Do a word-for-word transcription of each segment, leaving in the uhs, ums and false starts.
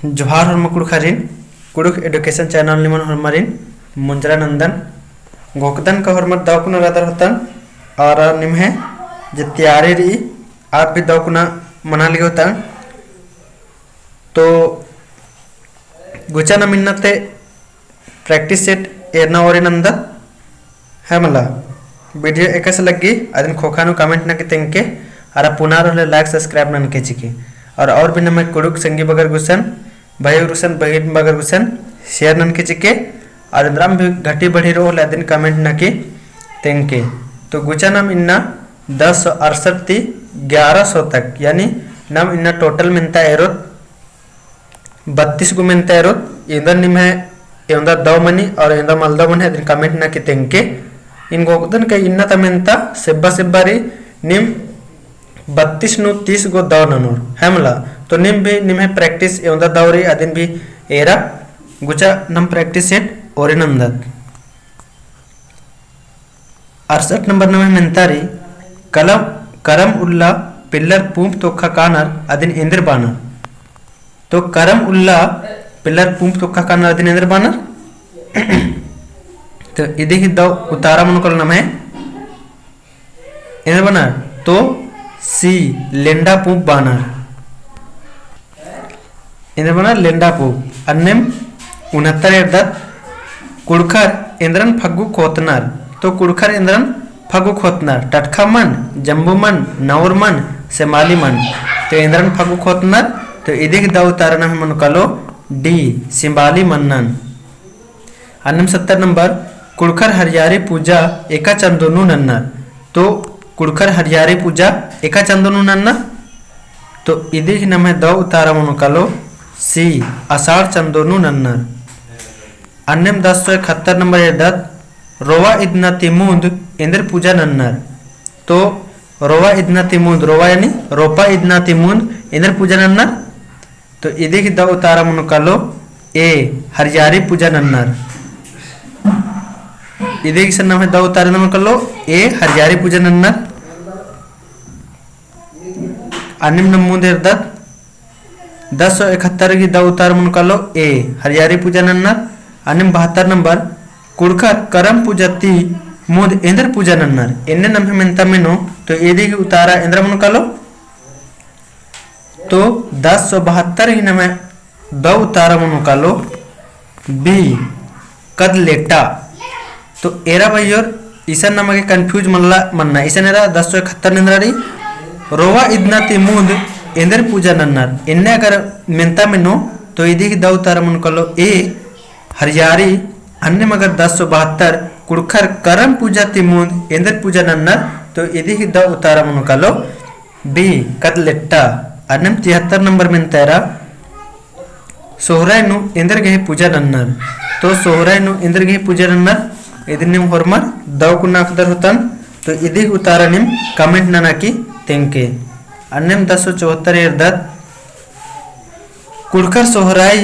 जोहार होरमा कुँड़ुख़ारिन, कुँड़ुख़ education channel निमन होरमारिन मुंजरा नन्दन। घोखदन का होरमर दव कुना रअदर होतन, और निम्है जे तैयारी रई, आप भी दव कुना मना लगी होतन। तो गुचा नाम इन्ना ती practice set एरना ओरे नन्दत है मला। Video एकासे लग्गी अदिन ख़ोख़ा नू comment नना की तेंगके, अरा पुना रओ होले like subscribe ननके चिके। और, और भी नम्है कुँड़ुख़ संगी बगर गुसन, भाई गुसन, बहिन बगर गुसन share ननके चिके। और एन्दरम भी घटी बढ़ी रओ होले अदिन comment नना की तेंगके। तो गुचा नाम इन्ना दस सौ अड़सठ ती ग्यारह सौ तक, यानी नाम इन्ना total मेन्ता एरोत बत्तीस गो मेन्ता एरोत। एन्दर निम्है एवंदा दव मनी और एवंदा मलदव मनी अदिन comment नना की तेंगके। एन घोखदन का इन्ना ता मेन्ता सेब्बा सेब्बा रई, नीम बत्तीस नू तीस गो दव ननोर है मला। तो नीम भी निम्है practice एवंदा दव रई अदिन भी एरा। गुचा नाम practice set ओरे नन्दत। अड़सठ नंबर नम्है मेन्ता रई, कलम, करम उल्ला पिल्लर पूंप तोखा कानर अदिन एन्देर बानर। तो करम उल्ला पिल्लर पूंप तोखा कानर अदिन एन्देर बानर। तो इदी ही दव उतारा मनो कालो नम्है एन्देर बानर। तो C, लेंडा पूंप बानर। एन्देर बानर लेंडा पूंप। अन्नेम उनहत्तर एरदत, कुँड़ुख़र एन्देरन फग्गु ख़ोतनर। तो कुँड़ुख़र एन्देरन फग्गु ख़ोतनर। टटख़ा मन, जम्बो मन, नौर मन, सेमाली मन। तो एन्देरन फग्गु ख़ोतनर। तो इदी ही दव उतारा नम्है मनो कालो D, सेमाली मन्नन। अन्नेम सत्तर नंबर, कुँड़ुख़र हरियारी पूजा एका चंदो नू नन्नर। तो कुँड़ुख़र हरियारी पूजा एका चंदो नू नन्नर। तो इदी ही नम्है दव उतारा मनो कालो C, असाढ़ चंदो नू नन्नर। अन्नेम दस सौ इकहत्तर नंबर एरदत, रोवा इदना ती मुन्द एन्देर पूजा नन्नर। तो रोवा इदना ती मुन्द, रोवा यानी रोपा इदना ती मुन्द एन्देर पूजा नन्नर। तो इदी ही दव उतारा मनो कालो A, हरियारी पूजा नन्नर। इदी ही सन्ना में दव उतारा मनो कालो A, हरियारी पूजा नन्नर। अन्नेम नम्है मुन्द एरदत, दस सौ इकहत्तर ही दव उतारा मनो कालो A, हरियारी पूजा नन्नर। अन्नेम बहत्तर नंबर, कुँड़ुख़र करम पूजा ती मुन्द एन्देर पूजा नन्नर। एन्ने नम्है मेन्ता मेनो, तो इदी ही उतारा एन्देर मनो कालो। तो दस सौ बहत्तर ही नम्है दव उतारा मनो कालो B, कदलेटा। तो एरा भइयोर इसन नमा गे confuse मल्ला मन्ना। इसन एरा दस सौ इकहत्तर नू एन्देर रई, रोवा इदना ती मुन्द एन्देर पूजा नन्नर। एन्ने अगर मेन्ता मेनो, तो इदी ही दव उतारा मनो कालो A, हरियारी। अन्नेम अगर दस सौ बहत्तर, कुँड़ुख़र करम पूजा ती मुन्द एन्देर पूजा नन्नर, तो इदी ही दव उतारा मनो कालो B, कदलेटा। अन्नेम तिहत्तर नंबर मेन्ता एरा, सोहराय नू एन्देर गही पूजा नन्नर। तो सोहराय नू एन्देर गही पूजा नन्नर, इदिन नीम होरमर दव कुना अख़दर होतन। तो इदी ही उतारा नीम comment नना की तेंगके। अन्नेम दस सौ चौहत्तर एरदत, कुँड़ुख़र सोहराय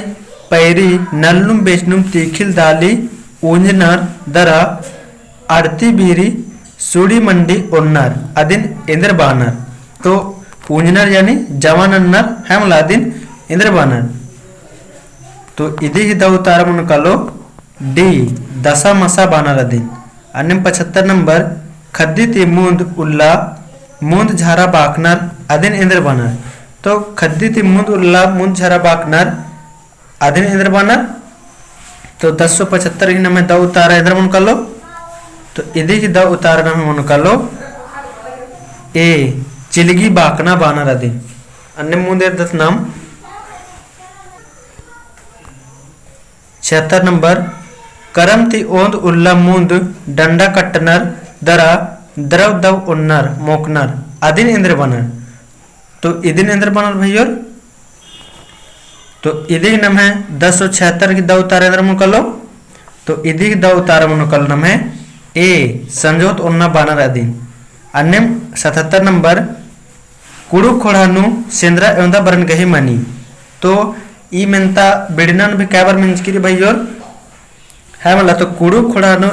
पैरी नलनुम बेचनुम तीखिल दाली ऊंजनर दरा आड़ती बीरी सुड़ी मंडी ओन्नर अदिन एन्देर बानर। तो ऊंजनर यानी जमा नन्नर है मला अदिन एन्देर बानर। तो इदी ही दव उतारा मनो कालो D, दसा मसा बानर अदिन। अन्नेम पचहत्तर नंबर, खद्दी ती मुन्द उल्ला मुन्द झारा बाकनर अदिन एन्देर बानर। तो खद्दी ती मुन्द उल्ला मुन्द झारा बाकनर अदिन एन्देर बानर। तो दस सौ पचहत्तर ही नम्है दव उतारा एन्देर मनो कालो। तो इदी ही दव उतारा नम्है मनो कालो A, चिलगी बाकना बानर अदिन। अन्नेम मुन्द एरदत नाम छिहत्तर नंबर, करम ती ओन्द उल्ला मुन्द डंडा कट्टनर दरा द्रव दव ओन्नर मोकनर अदिन एन्देर बानर। तो इदिन एन्देर बानर भइयोर। तो इदी ही नम्है दस सौ छिहत्तर ही दव उतारा एन्देर मनो कालो। तो इदी ही दव उतारा मनो कालो नम्है A, संजोत ओन्ना बानर अदिन। अन्नेम सतहत्तर नंबर, कुँड़ुख़ ख़ोंड़हा नू सेंदरा एवंदा बरन गही मनी। तो ई मेन्ता बिड़ना नू भी कै बार मेंजकी रई भइयोर। है मला तो कुँड़ुख़ ख़ोंड़हा नू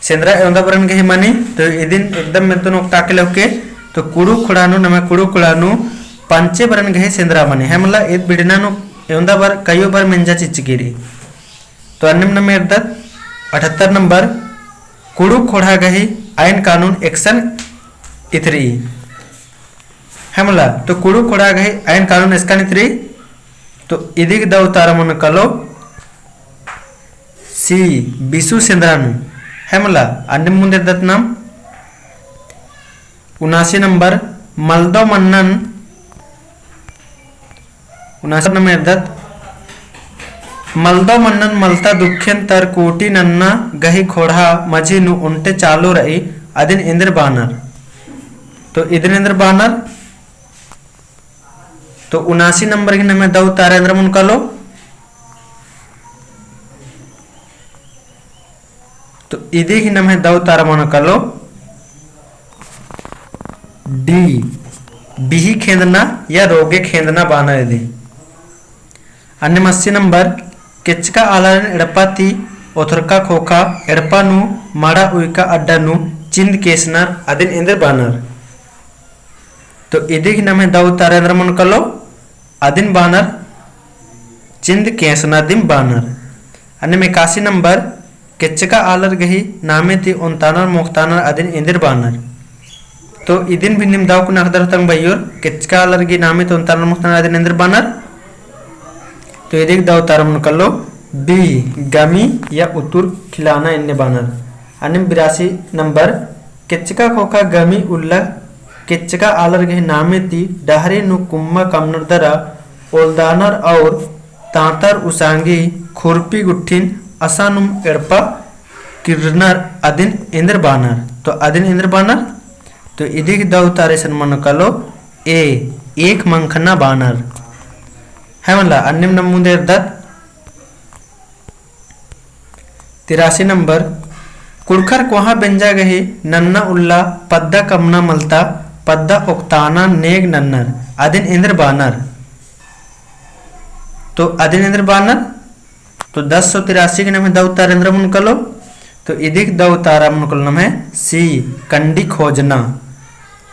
सेंदरा एवंदा बरन गही मनी, तो इदिन एकदम मेन्तोन ओक्ताके लौके। तो कुँड़ुख़ ख़ोंड़हा नू, नम्है कुँड़ुख़ ख़ोंड़हा नू पंचे बरन गही सेंदरा मनी। है मला ईद बिड़ना नू एवंदा बर कइयो बर मेंजा चिच्चकी रई। तो अन्नेम नम्है एरदत अठहत्तर नंबर, कुँड़ुख़ ख़ोंड़हा गही आइन कानून एकसन इथरई। है मला, तो कुँड़ुख़ ख़ोंड़हा गही आइन कानून एकसन इथरई। तो इदिक दौ उतारा मनो कालो C, बिसु सेंदरा नू। है मला, अन्नेम मुन्द एरदत नाम उनासी नंबर, मलदौ मन्नन, उनासी नंबर एरदत, मलदौ मन्नन मलता दुखेन तर कूटी नन्ना गही ख़ोंड़हा मझी नू ओन्टे चालो रई, अदिन एन्देर बानर। तो इदिन एन्देर बानर। तो उनासी नंबर गही नम्है दौ उतारा एन्देर मनो कालो। तो इदिक नम्है दौ उतारा मनो कालो D, बिही खेंदना या रोगे खेंदना बानर इदी। अन्नेम अस्सी नंबर, केचका आलारिन एड़पा ती ओथरका ख़ोख़ा एड़पा नू मड़ा उइका अड्डा नू चिन्द केसनर, अदिन एन्देर बानर। तो इदिक नम्है दौ उतारा एन्देर मनो कालो, अदिन बानर, चिन्द केसना दिम बानर। अन्नेम एकासी नंबर, केचका आलर गही नामे ती ओन्तानर मोख़तानर अदिन एन्देर बानर। तो इदिन भी नीम दौ कुना अख़दर होतंग भइयोर, केचका आलर गही नामे ती ओन्तानर मोख़तानर अदिन एन्देर बानर। तो इदिक दौ उतारा मनो कालो B, गमी या उतुर खिलाना एन्ने बानर। अन्नेम बिरासी नंबर, केचका ख़ोख़ा गमी उल्ला केचका आलर गही नामे ती डहरे नू कुम्मा कमनर दरा ओलदानर और तांतर उसांगी खुरपी गुट्ठिन असानुम एड़पा किर्रनर अदिन एन्देर बानर। तो अदिन एन्देर बानर। तो इदिक दौ उतारा इसन मनो कालो A, एक मंखना बानर। है मला, अन्नेम नम मुन्द एरदत तिरासी नंबर, कुँड़ुख़र कोहाँ बेंजा गही नन्ना उल्ला पद्दा कमना मलता पद्दा ओक्ताना नेग नन्नर, अदिन एन्देर बानर। तो अदिन एन्देर बानर। तो दस सौ तिरासी गही नम्है दौ उतारा एन्देर मनो कालो। तो इदिक दौ उतारा मनो कालो नम्है C, कंडी खोजना।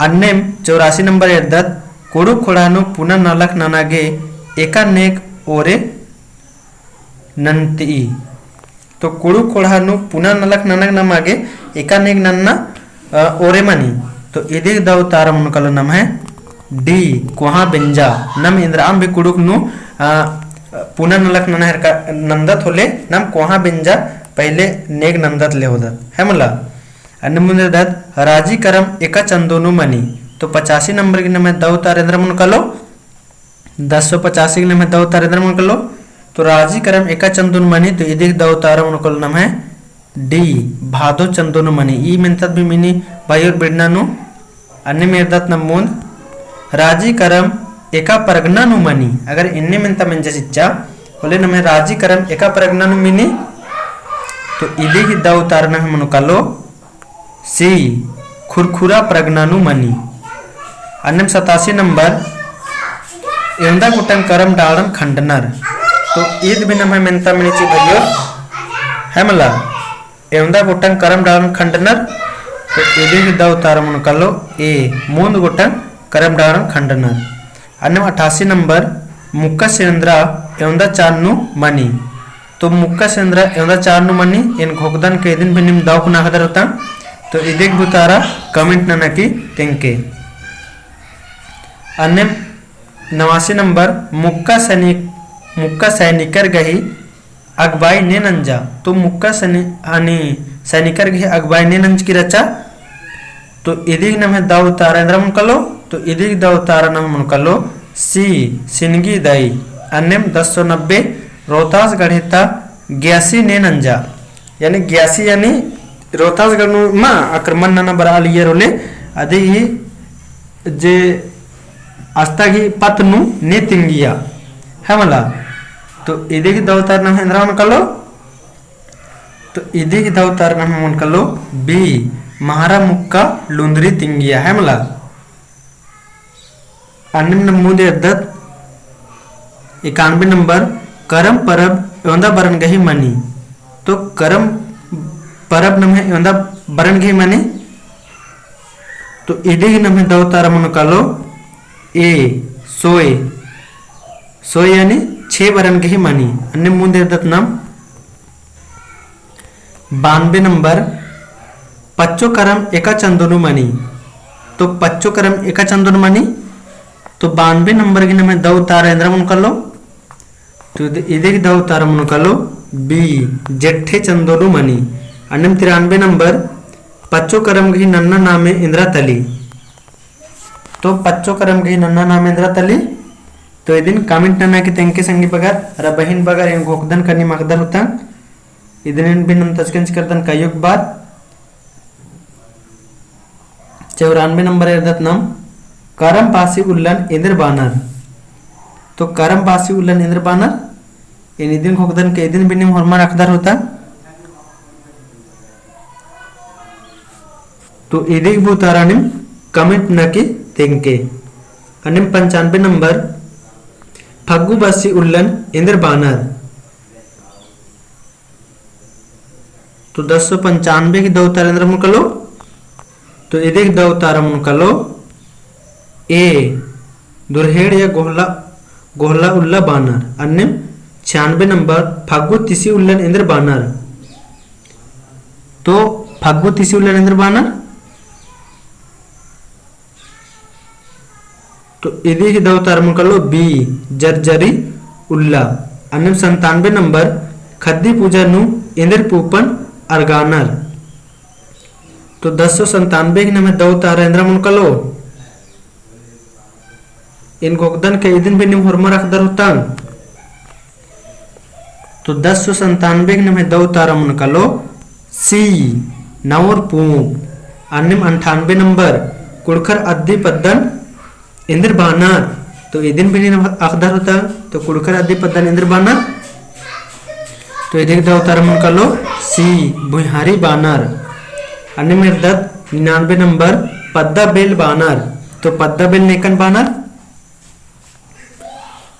अन्नेम चौरासी नंबर एरदत, कुँड़ुख़ ख़ोंड़हा नू पुना नलख नना गे एका नेग ओरे नन्नतई। तो कुँड़ुख़ ख़ोंड़हा नू पुना नलख नना गे नमा गे एका नेग नन्ना, अ, ओरे मनी। तो इदिक दौ उतारा मनो कालो नम्है D, कोहाँ बेंजा। नम एन्दरअम भी कुँड़ुख़ नू, अ, पुना नलख नना हेरका नन्दत होले, नम कोहाँ बेंजा पहिले नेग नन्दत ले होदत। है मला? अन्नेम मुन्द एरदत, राजी करम एका चन्दो नू मनी। तो पचासी नंबर गही नम्है दौ उतारा एन्देर मनो कालो, दस सौ पचासी गही नम्है दौ उतारा एन्देर मनो कालो। तो राजी करम एका चन्दो नू मनी, तो इदिक दौ उतारा मनो कालो नम्है D, भादो चन्दो नू मनी। ई मेन्तत भी मिनी भइयोर बिड़ना नू। अन्नेम एरदत नम मुन्द, राजी करम एका परगना नू मनी। अगर एन्ने मेन्ता मेंजा चिच्चा होले नम्है राजी करम एका परगना नू मनी। तो इदिक दौ उतारा नम्है मनो कालो C, खुरखुरा परगना नू मनी। अन्नेम सतासी नंबर, एवंदा गोटंग करम डाड़न खंडनर। तो ईद भी नम्है मेन्ता मिनी ची भइयोर, है मला? एवंदा गोटंग करम डाड़न खंडनर। तो इदिक दौ उतारा मनो कालो A, मूंद गोटंग करम डाड़न खंडनर। अन्नेम अठासी नंबर, मुक्का सेंदरा एवंदा चार नू मनी। तो मुक्का सेंदरा एवंदा चार नू मनी, एन घोखदन के इदिन भी नीम दौ कुना अख़दर होतंग। तो इदिक भी उतारा comment नना की तेंगके। अन्नेम नवासी नंबर, मुक्का सैनिक, मुक्का सैनिकर गही अगुवाई ने नंजा। तो मुक्का सैनि-, आनी सैनिकर गही अगुवाई ने नंजकी रहचा। तो इदिक नम्है दौ उतारा एन्दरा मनो कालो, तो इदिक दौ उतारा नम्है मनो कालो C, सिनगी दई। अन्नेम दस सौ नब्बे, रोहतास गढ़े ता ग्यासी ने नंजा। यानी ग्यासी यानी रोहतास गढ़ नू मा आक्रमण नना बरआ लगियर होले, अदी ही जे अस्ता गही पत्त नू ने तिंगिया, है मला। तो इदिक दौ उतारा नम्है एन्दरा मनो कालो, तो इदिक दौ उतारा नम्है मनो कालो B, महारा मुक्का लुन्दरी तिंगिया, है मला। अन्नेम नम मुन्द एरदत इक्यानबे नंबर, करम परब एवंदा बरन गही मनी। तो करम परब नम्है एवंदा बरन गही मनी। तो इदिक नम्है दौ उतारा मनो कालो A, सोय। सोय यानी छे बरन गही मनी। अन्ने मुन्द एरदत नाम बानबे नंबर, पच्चो करम एका चंदो नू मनी। तो पच्चो करम एका चंदो नू मनी। तो बानबे नंबर गही नम्है दौ उतारा एन्दरा मनो कालो। तो इदे, इदे गही दौ उतारा मनो कालो B, जेठे चंदो नू मनी। अन्नेम तिरानबे नंबर, पच्चो करम गही नन्ना नामे एन्दरा तली। तो पच्चो करम गही नन्ना नामे एन्दरा तली। तो इदिन comment नना की तेंगके संगी बगर, अरा बहिन बगर एन घोखदन का नीम अख़दर होता। इदिन भी नम तचकन चिकरदन कइयोक बार। चौरानबे नंबर एरदत नाम, करम पासी उल्लन एन्देर बानर। तो करम पासी उल्लन एन्देर बानर, एन इदिन घोखदन का इदिन भी नीम होरमर अख़दर होता। तो इदे गही उतारा नीम comment नना की तेंगके। अन्नेम पंचानबे नंबर, फग्गु बस्सी उल्लन एन्देर बानर। तो दस सौ पंचानबे गही दौ उतारा एन्दरा मनो कालो। तो इदे गही दौ उतारा मनो कालो A, दुरहेड़ या गोहला, गोहला उल्ला बानर। अन्नेम छियानबे नंबर, फग्गु तिसी उल्लन एन्देर बानर। तो फग्गु तिसी उल्लन एन्देर बानर। तो इदे गही दौ उतारा मनो कालो B, जरजरी उल्ला। अन्नेम संतानबे नंबर, खद्दी पूजा नू एन्देर पूपन अरगानर। तो दस सौ संतानबे गही नम्है दौ उतारा एन्दरा मनो कालो। एन घोखदन का इदिन भी नीम होरमर अख़दर होता। तो दस सौ संतानबे गही नम्है दौ उतारा मनो कालो C, नौर पूंप। अन्नेम अंठानबे नंबर, कुँड़ुख़र अद्दी पद्दन एन्देर बानर। तो इदिन भी नीम अख़दर होता। तो कुँड़ुख़र अद्दी पद्दन एन्देर बानर। तो इदे गही दौ उतारा मनो कालो C, भुइँहारी बानर। अन्नेम एरदत निन्यानबे नंबर, पद्दा बेल बानर। तो पद्दा बेल नेकन बानर।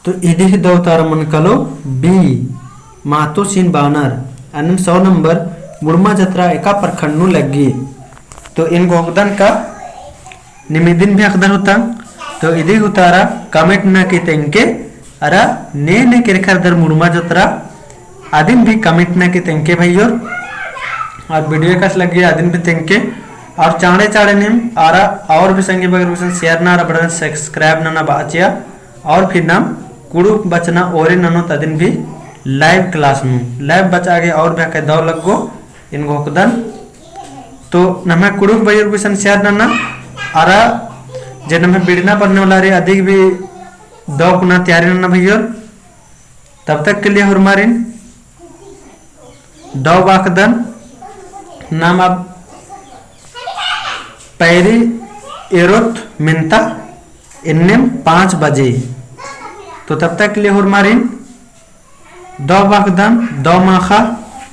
तो इदे गही दौ उतारा मनो कालो B, महतो सीन बानर। अन्नेम सौ नंबर, मुड़मा जतरा एका प्रखंड नू लग्गी। तो एन घोखदन का नीम इदिन भी अख़दर होता। तो इदे गही उतारा comment नना की तेंगके, अरा ने ने केरखरदर मुड़मा जतरा, अदिन भी comment नना की तेंगके भइयोर। और video कस लग्गी अदिन भी तेंगके। और चाँड़े चाँड़े नीम अरा और भी संगी बगर गुसन share नना अरा बड़न subscribe नना बाचिया। और फिर नाम कुँड़ुख़ बचना ओरे ननोत अदिन भी live class नू। Live बचआ गे और भी अक्के दौ लग्गो एन घोखदन। तो नम्है कुँड़ुख़ भइयोर गुसन share नना अरा जे नम्है बिड़ना बरने वाला रई अदिक भी दौ कुना तैयारी नना भइयोर। तब तक के लिए होरमारिन दौ बाखदन नाम अब पैरी एरोत मेन्ता एन्नेम पाँच बजे। तो तब तक के लिए होरमारिन दौ बाखदन, दौ माखा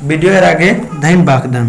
video एरा गे धइन बाखदन।